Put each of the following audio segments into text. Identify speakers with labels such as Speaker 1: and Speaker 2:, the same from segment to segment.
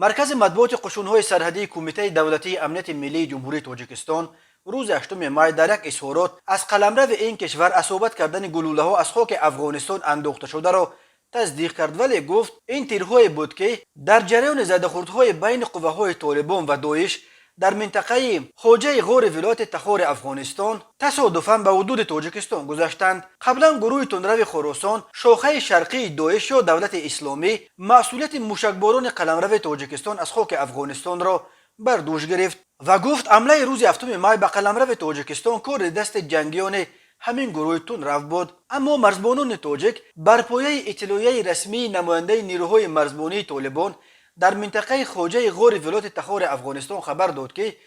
Speaker 1: Маркази матбуоти қушунҳои сарҳадии Кумитаи давлатии амнияти миллии Ҷумҳурии Тоҷикистон рӯзи 8 май дар як изҳорот аз қаламрави ин кишвар асобат кардани гулӯлаҳо аз хоки Афғонистон андохташударо тасдиқ кард, вале гуфт, ин тирҳое буд, ки дар ҷараёни задахӯрдҳои байни қувваҳои Толибон ва Доиш дар минтақаи Хоҷаи Ғори вилояти Тахори Афғонистон тасодуфан ба ҳудуди Тоҷикистон гузаштанд. Қаблан гурӯҳи тундрави Хуросон, шохаи шарқии Доиш ё Давлати Исломӣ, масъулияти мушакборони қаламрави Тоҷикистон аз хоки Афғонистонро бар дӯш гирифт ва гуфт, ҳамлаи рӯзи 7 май ба қаламрави Тоҷикистон кори дасти ҷангиёни ҳамин гурӯҳи тундрав буд. Аммо марзбонони тоҷик бар пояи иттилоияи расмии намояндаи нирӯҳои марзбонии Толибон дар минтақаи Хоҷаи Ғори вилояти Тахори Афғонистон хабар дод, ки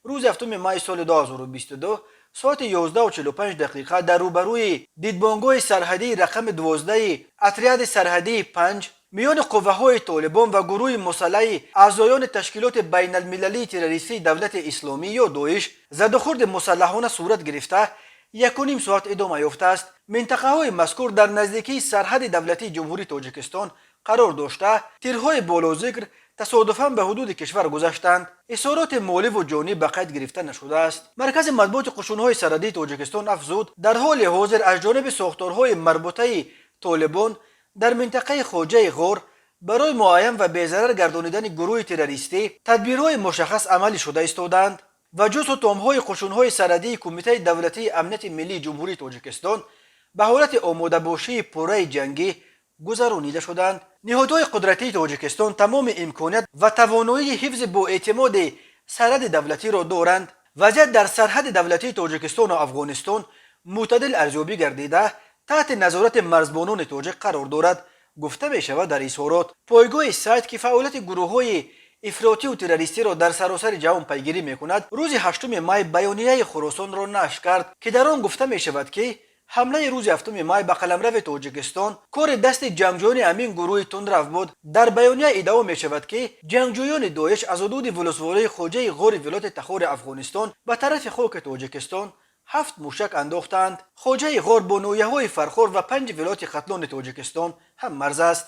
Speaker 1: рӯзи 7 май соли 2022 соати 11:45 дақиқа дар рӯбарӯи дидбонгоҳи сарҳадии рақами 12 отряди сарҳадии 5 миёни қувваҳои Толибон ва гурӯҳи мусаллаҳи аъзоёни ташкилоти байналмилалии террористии Давлати Исломӣ ё Доиш задухӯрди мусаллаҳона сурат гирифта, 1,5 соат идома ёфтааст. Минтақаҳои мазкур дар наздикии сарҳади давлатии Ҷумҳурии Тоҷикистон қарор дошта, тирҳои болозикр тасодуфан ба ҳудуди кишвар гузаштанд. Хисороти моливу ҷонӣ ба қайд гирифта нашудааст. Маркази матбуоти қушунҳои сарҳадии Тоҷикистон афзуд, дар ҳоли ҳозир аз ҷониби сохторҳои марбутаи Толибон дар минтақаи Хоҷаи Ғор барои муайян ва безарар гардонидани гурӯҳи террористӣ тадбирҳои мушаххас амалӣ шуда истодаанд ва ҷузъу томҳои қушунҳои сарҳадии Кумитаи давлатии амнияти миллии Ҷумҳурии Тоҷикистон ба ҳолати омодабошии пурраи ҷангӣ гузаронида шуданд. Ниҳодҳои қудратии Тоҷикистон тамоми имконият ва тавоноии ҳифзи боэътимоди сарҳади давлатиро доранд. Вазъият дар сарҳади давлатии Тоҷикистону Афғонистон мӯътадил арзёбӣ гардида, таҳти назорати марзбонони тоҷик қарор дорад, гуфта мешавад дар изҳорот. Пойгоҳи сайт, ки фаъолияти гурӯҳҳои ифротиву террористиро дар саросари ҷаҳон пайгирӣ мекунад, рӯзи 8 май баёнияи Хуросонро нашр кард, ки дар он гуфта мешавад, ки ҳамлаи рӯзи 7 май ба қаламрави Тоҷикистон кори дасти ҷангҷӯёни ҳамин гурӯҳи тундрав буд. Дар баёния иддао мешавад, ки ҷангҷӯёни Доиш аз ҳудуди волусвории Хоҷаи Ғори вилояти Тахори Афғонистон ба тарафи хоки Тоҷикистон ҳафт мушак андохтаанд. Хоҷаи Ғор бо ноҳияҳои Фархор ва панҷ вилояти Хатлони Тоҷикистон ҳам марз аст.